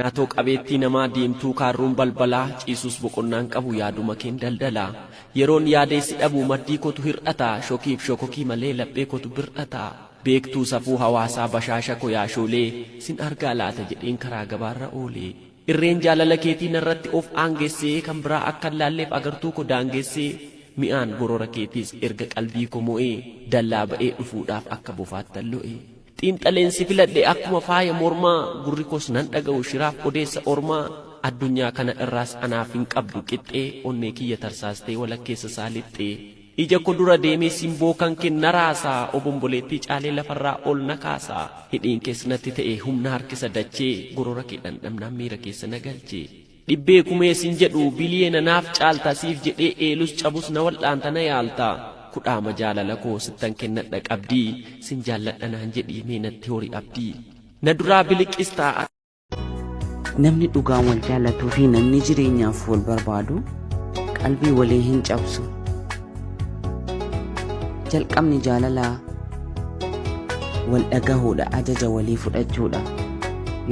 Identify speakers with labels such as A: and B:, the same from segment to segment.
A: Naatoo qabeettii namaa deemtuu kaarruun balbalaa ciisus boqonnaan qabu yaaduma keen daldalaa. Yeroon yaadee si dhabu maddii kootu hir'ata shokiif shokokii malee laphee kootu bir'ata. Beektuu safuu hawaasaa bashaasha ko yaashoolee sin argaa laata jedheen karaa gabaarra oolee. Irreen jaalala keetii narratti of aangessee kan biraa akkan laalleef agartuu ko daangessee mi'aan gorora keetiis erga qalbii ko mo'ee dallaa ba'ee dhufuudhaaf akka bofaattan lo'ee. Xiinxaleen si filadhe akkuma faaya mormaa gurri koos nan dhaga'u shiraaf odeessa ormaa addunyaa kana irraas anaaf hin qabdu qixxee onnee kiyya tarsaastee walakkeessa isaa lixxee. Ija ko dura deemee simboo kan kee na raasaa obomboleettii caalee lafarraa ol na kaasaa hidhiin kees natti ta'e humna harkisa dachee gorora kee dhandhamnaan miira keessa na galchee. Dhibbee kumee sin jedhu biliyeena naaf caalta siif jedhee eelus cabus na wal'aanta na yaalta kudhaama jaalala koo sittan kennadha qabdii sin jaalladha naan jedhii mee natti hori abdii na duraa biliqistaa
B: Namni dhugaan wal jaallatuu fi namni jireenyaaf wal barbaadu qalbii walii hin cabsu. Jalqabni jaalalaa wal dhagahuudha, ajaja walii fudhachuudha.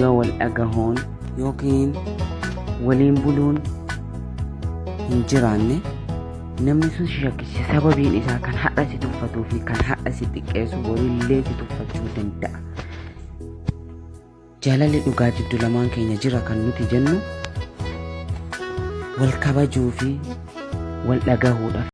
B: Yoo wal dhagahuun yookiin waliin buluun hin jiraanne namni sun si shakkisiisa. Sababiin isaa kan har'a si tuffatuu fi kan har'a si xiqqeessu borillee si tuffachuu danda'a. Jaalalli dhugaa jiddu lamaan keenya jira kan nuti jennu wal kabajuu fi wal dhagahuudha.